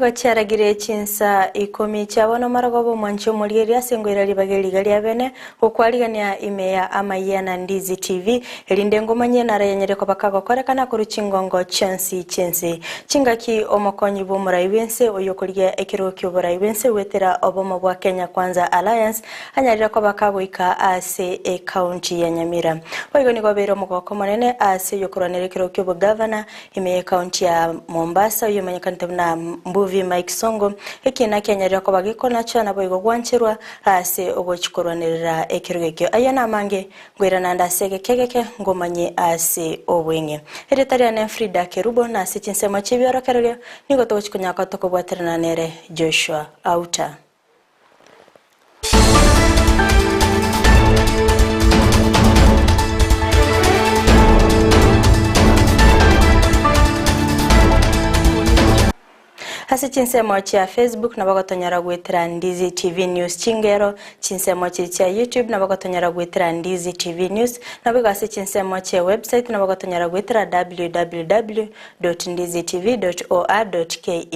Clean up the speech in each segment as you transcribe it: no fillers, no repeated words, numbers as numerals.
Nigo chiaragire chinsa ikomi chia bono marogoba omwanchi omorigereria ase engoira ribaga eriga ria bene gokwarigania ime ya amayia na Ndizi TV erinde ngomanyie naro yanyare koba kagokorekana korwa chingongo chionsi chi'ense. Chingaki omokonyi bw'omorai bw'ense oyokorigia ekerogo ki'oborai bw'ense goetera obomo bwa Kenya Kwanza Alliance anyarire koba kagoika ase ekaunti ya Nyamira. Boigo nigo obeire omogoko omonene ase oyokorwanera ekerogo ki'obogavana Ime y'ekaunti ya Mombasa oyio omanyekanete buna Mbuvi Mike Sonko, ekiina kianyarire koba gekonachwa naboigo gwancherwa ase ogochia korwanerera ekerogo ekio. Ayio namange, nkoirana ande ase egeke egeke ngomanye ase obweng'e. Erieta riane Frida Kerubo na ase chinsemo chi'ebiorokererio nigo togochia konyaka tokobwaterana nere Joshua Auta. Ase chinsemo chia Facebook nabo gotonyora goetera Ndizi TV News Chingero, chinsemo chiri chia YouTube nabo gotonyora goetera Ndizi TV News, naboigo ase chinsemo chia website nabo gotonyora goetera www. Ndizitv.or.ke.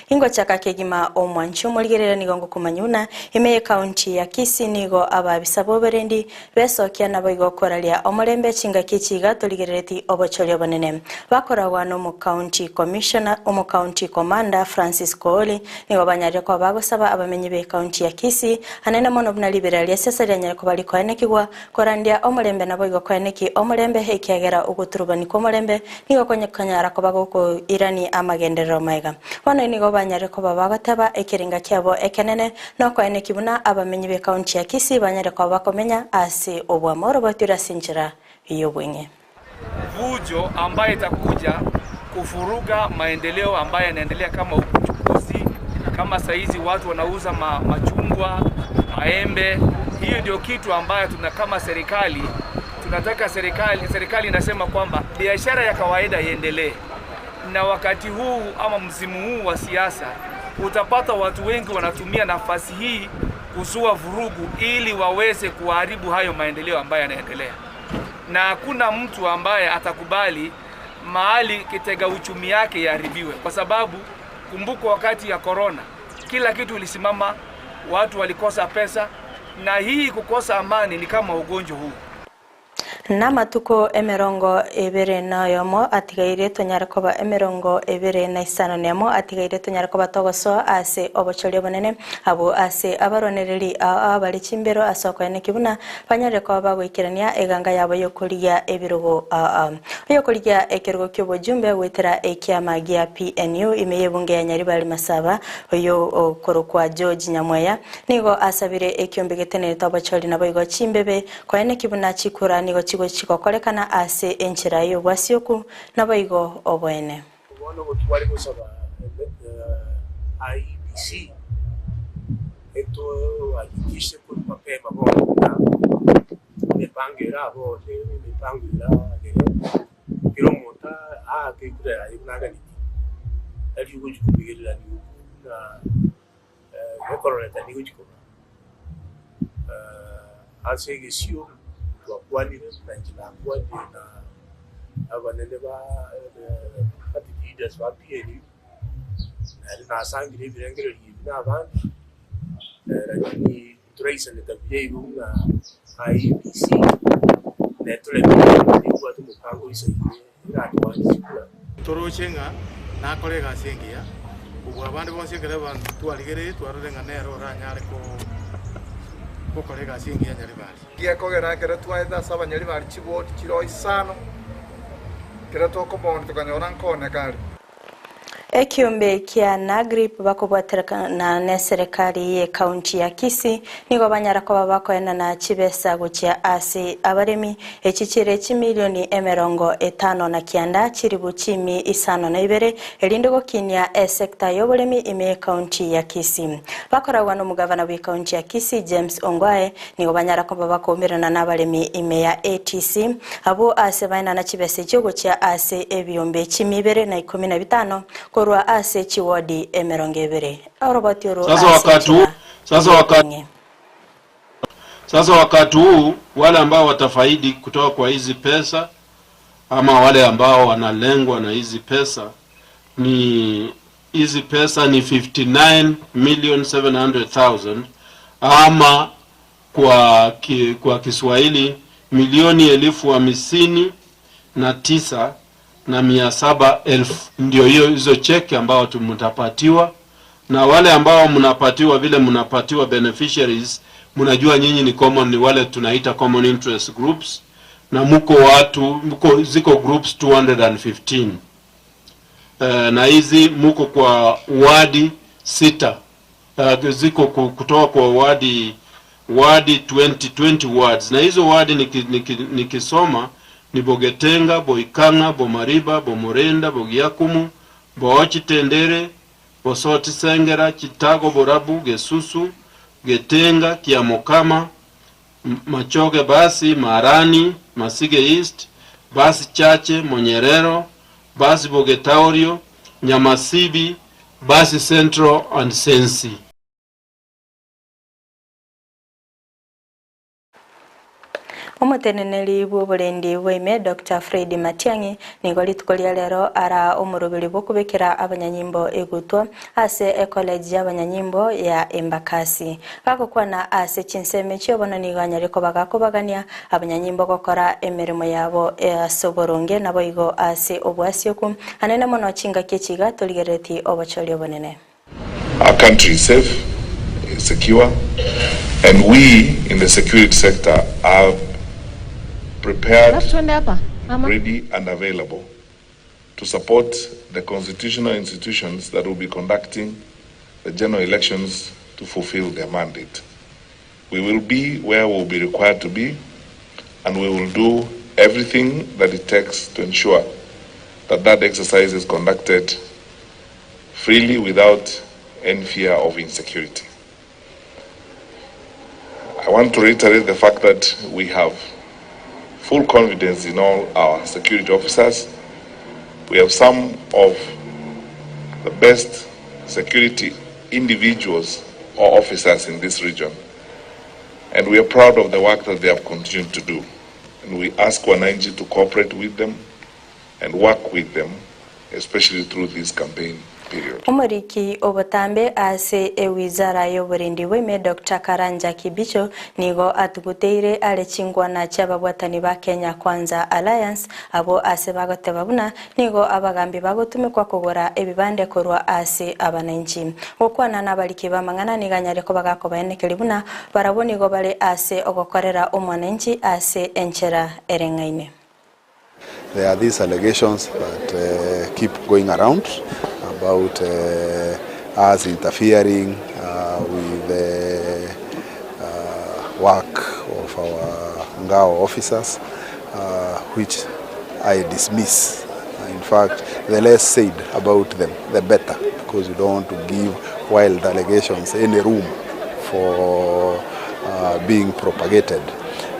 Ingochaka kegima omwanchi omorigerera nigo ngokomanya buna ime y'ecounty ya Kisii nigo ababisa b'oborendi besokia naboigo koraria omorembe chingaki echi iga torigerereti obochori obonene. Bakoragwa n'omocounty commissioner omocounty commander Francis Kooli nigo banyarire koba bagosaba abamenyi b'ecounty ya Kisii anene mono buna riberera ria siasa rianyare koba rikoenekigwa Korandia omorembe naboigo koeneki omorembe, ekiagera ogoturubani kw'omorembe nigo konyara koba gokoirania amagenderero maega. Bono nigo banyare koba bagoteba ekerenga kiabo ekenene nokoeneki buna abamenyi b'ekaunti ya Kisii banyare koba bakomenya ase oboamo orobatoire ase enchera y'obweng'e. Fujo ambayo itakuja kufuruga maendeleo ambayo yanaendelea kama uchukuzi, kama saizi watu wanauza ma, machungwa, maembe. Hiyo ndio kitu ambayo tuna kama serikali tunataka serikali, serikali inasema kwamba biashara ya kawaida iendelee, na wakati huu ama msimu huu wa siasa utapata watu wengi wanatumia nafasi hii kuzua vurugu ili waweze kuharibu hayo maendeleo ambayo yanaendelea na hakuna mtu ambaye atakubali mahali kitega uchumi yake iharibiwe, kwa sababu kumbuka, wakati ya corona kila kitu ilisimama, watu walikosa pesa, na hii kukosa amani ni kama ugonjwa huu. Namatuko emerongo ebere na oyomo atigaire tonyare koba emerongo ebere na isano nemo atigaire tonyare koba togosoa ase obochori obonene abwo ase abarwanereri ao ao bare chimbero ase okoeneki buna Banyare koba bagoikerania eganga yabo y'okorigia ebirogo aa. Oyokorigia ekerogo ki'obojumbe goetera ekiama gia PNU ime y'ebunge ya Nyaribari Masaba, oyo okorokwa George Nyamweya, nigo asabire ekiombe getenerete obochori naboigo chimbebe koeneki buna chikura nigo chigochi gokorekana ase enchera y'obwasioku naboigo oboene. Bono gotware gosaba IEBC etohakikishe korwa mapema bono buna emepango ere abwo emipango eragere kera omonto aake ekura yaye buna aganeti, tari ogochia komigererania okwo buna gekororekana egochia koba. Ase egesio twakwanire na inche nakwanire na abanene ba party leaders ba PNU, naende nasangire ebirengererio ebi na abande, lakini toraisaneka buya igo buna IEBC netoremire nebwate omopango oisaine eratoanche chikura. Toroche ng'a nakore egasi engiya kobua abande bonsi ekero abanto twarigereirie twarorire ng'a nere oranyare gokora egasi engiya Nyaribari. Gekogera ekero twaete ase abanyaribari chiwodi chire isano, ekero tokomoona tokanyora nkooneka are. Ekiombe kia Nagrip bakobwaterana neserekari ye county ya Kisii nigo banyara koba bakoenana chibesa gochia ase abaremi echi chire chimilioni emerongo etano na kianda chiribu chimi isano na ibere erinde gokinia esector yoboremi ime ye county ya Kisii. Bakoragwa nomogavana bwe county ya Kisii James Ongwae Nigo banyara koba bakoumerana nabaremi ime ya ATC, abwo aase baenana chibesa echio gochia ase ebiombe chimi ibere na ikomi na bitano korwa ase chiwodi emerongo ebere. Oroboti oro Sasa ase wakati huu enchera sasa wakati y'obong'e. Sasa wakati huu wale ambao watafaidi kutoka kwa hizi pesa ama wale ambao wanalengwa na hizi pesa ni. Hizi pesa ni 59,700,000 ama kwa, ki, kwa Kiswahili milioni elifu hamsini na tisa na mia saba elfu. Ndio hiyo hizo cheki ambao mtapatiwa, na wale ambao mnapatiwa vile mnapatiwa beneficiaries, mnajua nyinyi ni common, ni wale tunaita common interest groups, na mko watu mko ziko groups 215 na hizi muko kwa wadi sita ziko kutoka kwa wadi wadi 20 20 wards, na hizo wadi nikisoma niki, ni Bogetenga, Boikanga, Bomariba, Bomorenda, Bogiakumu, Boochitendere, Bosoti Sengera, Chitago, Borabu, Gesusu, Getenga, Kiamokama, Machoge Basi, Marani, Masige East, Basi Chache, Monyerero, Basi Bogetaurio, Nyamasibi, Basi Central and Sensi. Omoteneneri bw'oborendi bwaime Doctor Fred Matiang'i nigo rituko ria rero ara omoroberi bw'okobekera abanyanyimbo egutwa ase ecollege y'abanyanyimbo ya Embakasi. Gagokwana ase chinsemo echio bono nigo anyare koba gakobagania abanyanyimbo gokora emeremo yabo ase oboronge naboigo ase obwasioku anene mono chingaki echi iga torigerereti obochori obonene. Our country is safe, is secure, and we in the security sector are prepared, Alafu tuende hapa ama ready and available to support the constitutional institutions that will be conducting the general elections to fulfill their mandate. We will be where we will be required to be, and we will do everything that it takes to ensure that that exercise is conducted freely without any fear of insecurity. I want to reiterate the fact that we have full confidence in all our security officers. We have some of the best security individuals or officers in this region. And we are proud of the work that they have continued to do. And we ask Wananchi to cooperate with them and work with them, especially through this campaign period. Omoriki obotambe ase ewizara y'oborendi bwaime Doctor Karanja Kibicho nigo atuguteire are chingwana chi'ababwatani ba Kenya Kwanza Alliance abwo ase bagoteba buna nigo abagambi bagotumekwa kogora ebibande korwa ase abananchi. Gokwana nabariki b'amang'ana nigo anyare koba gakobaenekeria buna barabwo nigo bare ase ogokorera omwananchi ase enchera ereng'aine. There are these allegations that uh, keep going around about uh, us interfering uh, with the uh, work of our Ngao officers, uh, which I dismiss. In fact, the less said about them, the better, because you don't want to give wild allegations any room for uh, being propagated.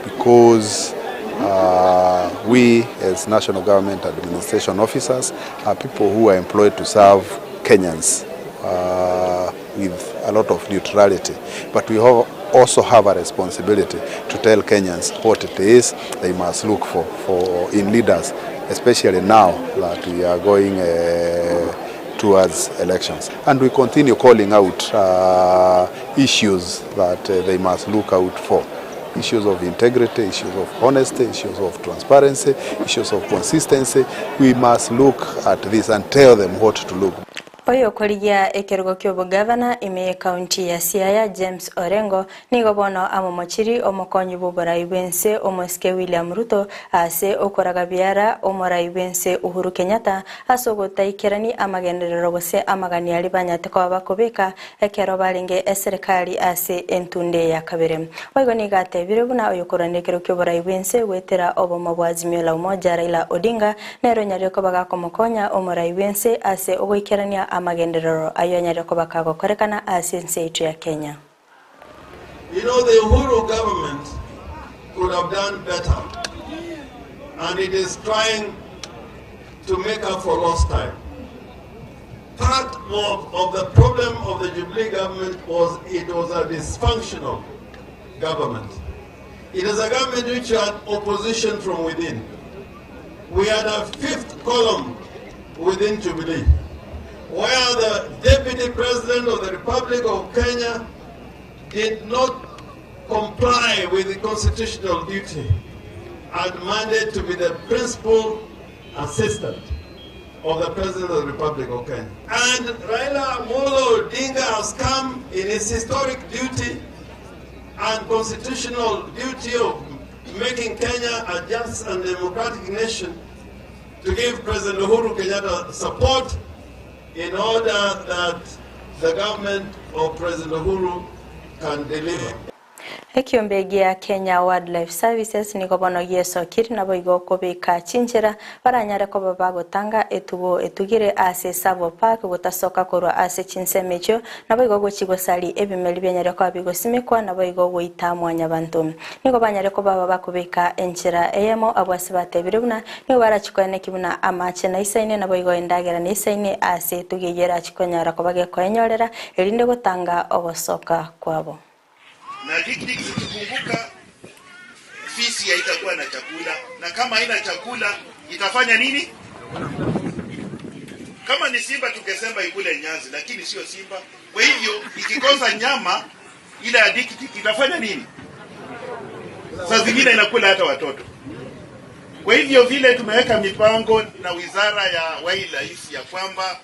Because uh, we as national government administration officers are people who are employed to serve Kenyans uh, with a lot of neutrality. But we also have a responsibility to tell Kenyans what it is they must look for, for in leaders, especially now that we are going uh, towards elections. And we continue calling out uh, issues that uh, they must look out for issues of integrity, issues of honesty, issues of transparency, issues of consistency. We must look at this and tell them what to look. Oyokorigia ekerogo ki'obogavana ime y'ekaunti ya Siaya James Orengo nigo bono amomochiri omokonyi bw'oborai bw'ense omosike William Ruto ase okoraga biara omorai bw'ense Uhuru Kenyatta ase ogotaikerani amagenderero gose amagani aria banyate koba bakobeka ekero barenge eserekari ase entunde ya kabere. Boigo nigo atebire buna oyokorwania ekero ki'oborai bw'ense goetera obomo bwa Azimio la Umoja Raila Odinga nere onyarire koba gakomokonya omorai bw'ense ase ogoikerania amagenderero ayio anyarire koba kagokorekana ase ense yaito ya Kenya. You know, the Uhuru government could have done better, and it is trying to make up for lost time. Part of, of the problem of the Jubilee government was it was a dysfunctional government. It is a government which had opposition from within. We had a fifth column within Jubilee. where the Deputy President of the Republic of Kenya did not comply with the constitutional duty and mandate to be the principal assistant of the President of the Republic of Kenya. And Raila Amolo Odinga has come in his historic duty and constitutional duty of making Kenya a just and democratic nation to give President Uhuru Kenyatta support in order that the government of President Uhuru can deliver. Ekiombe gia Kenya Wildlife Services nigo bono giesokire nabo igo kobeka chinchera baranyare koba bagotanga etugo etugire ase Tsavo Park gotasoka korwa ase chinsemo echio nabo igo gochi gosari ebimeri bianyare koba bigosimekwa nabo igo goita mwanyabanto. Nigo banyare koba bakobeka enchera eyemo abwo ase batebire buna nigo barachikoeneki buna amache naisaine nabo igo endagera naisaine ase etugo eyio erachikonyara koba gekoenyorera erinde gotanga ogosoka kwabo. Na dikdik zikipunguka, fisi haitakuwa na chakula, na kama haina chakula itafanya nini? Kama ni simba tungesema ikule nyasi, lakini sio simba. Kwa hivyo ikikosa nyama ile ya dikdik itafanya nini? Saa zingine inakula hata watoto. Kwa hivyo vile tumeweka mipango na wizara ya wildlife ya kwamba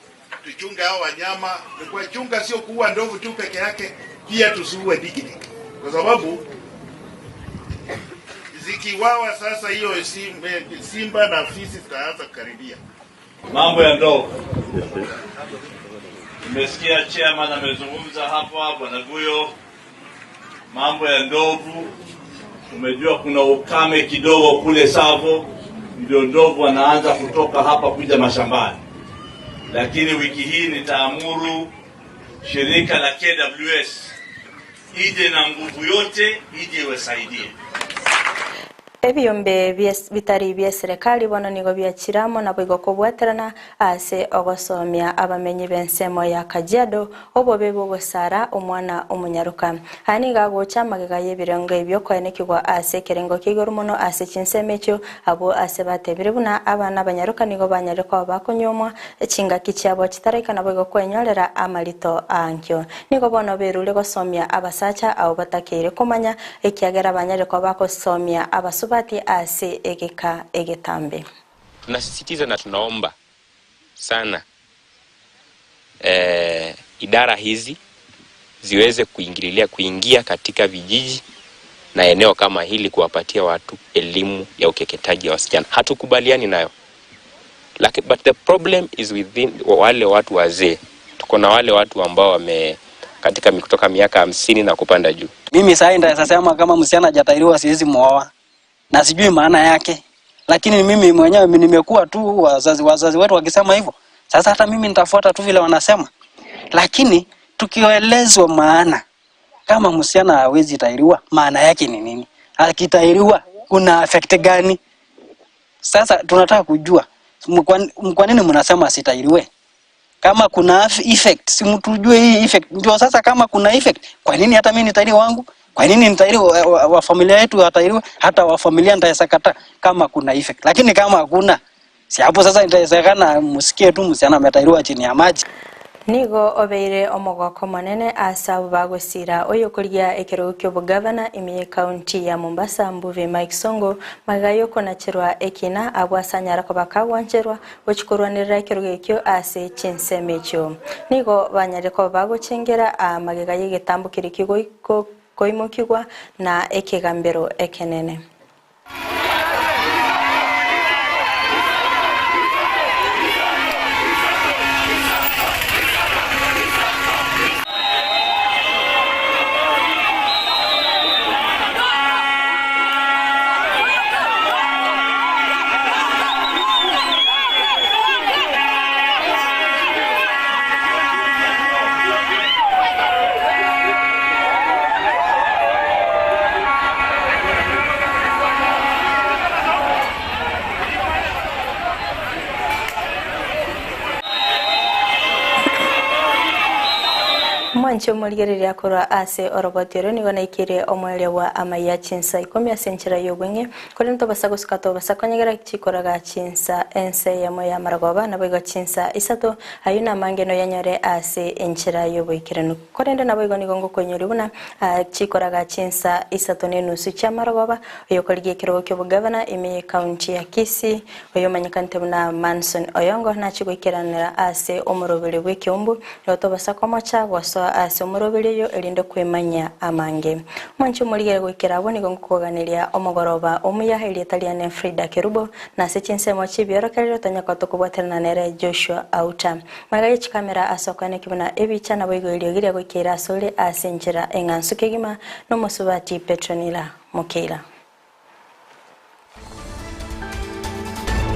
tuchunge hao wanyama. Kuwachunga sio kuua ndovu tu peke yake, pia tusiue dikdik, kwa sababu zikiwawa sasa hiyo simba na fisi zitaanza kukaribia. Mambo ya ndovu, nimesikia chairman amezungumza hapa, bwana Guyo, mambo ya ndovu. Umejua kuna ukame kidogo kule Tsavo, ndio ndovu wanaanza kutoka hapa kuja mashambani, lakini wiki hii nitaamuru shirika la KWS ije na nguvu yote, ije iwasaidie. Ebiombe bitari bia serikali bono nigo biachiramo nabo igo kobwaterana ase ogosomia abamenyi b'ensemo ya Kajiado obobe bw'ogosara omwana omonyaruka. Aya nigo agocha magega y'ebirengo ebio koenekigwa ase ekerengo kia igoro mono ase chinsemo echio abwo ase batebire buna abana abanyaruka nigo banyarire koba bakonyomwa chingaki chiabo chitaraika nabo igo kwenyorera amarito ankio. Nigo bono berure gosomia abasacha abo batakeire komanya ekiagera banyarire koba bakosomia abasubati ase egeka egetambe. Tunasisitiza na tunaomba sana idara hizi ziweze kuingia katika vijiji na eneo kama hili kuwapatia watu elimu ya ukeketaji wa wasichana. Hatukubaliani nayo. Lakini, but the problem is within wale watu wazee. Tuko na wale watu ambao wame katika kutoka miaka 50 na kupanda juu. Mimi sasa ndio sema kama msichana hajatahiriwa siwezi muoa. Na sijui maana yake. Lakini mimi mwenyewe nimekuwa tu wazazi wetu wakisema hivyo. Sasa hata mimi nitafuata tu vile wanasema. Lakini tukielezwa maana, kama msichana hawezi tahiriwa, maana yake ni nini? Akitahiriwa kuna effect gani? Sasa tunataka kujua kwa nini mnasema asitahiriwe? Kama kuna effect, si mtujue hii effect. Ndio sasa kama kuna effect, kwa nini hata mimi nitahiri wangu? Kwa nini nitahiri wa familia yetu watahiriwe? Hata wa familia nitaweza kama kuna effect. Lakini kama hakuna, si hapo sasa itawezekana msikie tu msichana ametahiriwa chini ya maji. Nigo obeire omogoko monene ase abo bagosira oyo koria ekerogo kia obogavana ime county ya Mombasa Mbuvi Mike Sonko magayo konacherwa ekina abwo ase anyara koba kagwancherwa gochikorwanera ekerogo ekio ase chinsemo echio. Nigo banyare koba bagochengera amagega y'egetambo keri koimokigwa na ekegambero ekenene. Omwanchi omorigereria korwa ase oroboti oro nigo naikire omoerio bwa amaiya chinsa ikomi ase enchera y'obweng'e, korende tobasa gosuka tobasa konyegera chikoraga chinsa ense eyemo y'amarogoba, naboigo chinsa isato, ayio namange noyanyore ase enchera y'oboikeranu. Korende naboigo nigo ngokoinyoria buna chikoraga chinsa isato nenusu chi'amarogoba, oyokorigia ekerogo ki'obogavana ime y'ecounty ya Kisii, Oyomanyekanete buna Manson Oyongo nachie goikeranera ase omoroberio bw'ekeumbu, nigo tobasa komocha gosoa ase omoroberio oyo erinde kwemanyia amange. Mwanche omorigere goikera abwo nigo ngokoganeria omogoroba omuya erieta riane Frida Kerubo, na ase chinsemo chi'ebiorokerero tonyaka tokobwaterana nere Joshua Auta. Magega ye chikamera ase okoeneki buna ebicha naboigo eriogi riagoikeire asore ase enchera eng'ansu kegima nomosubati Petronila Mokeira.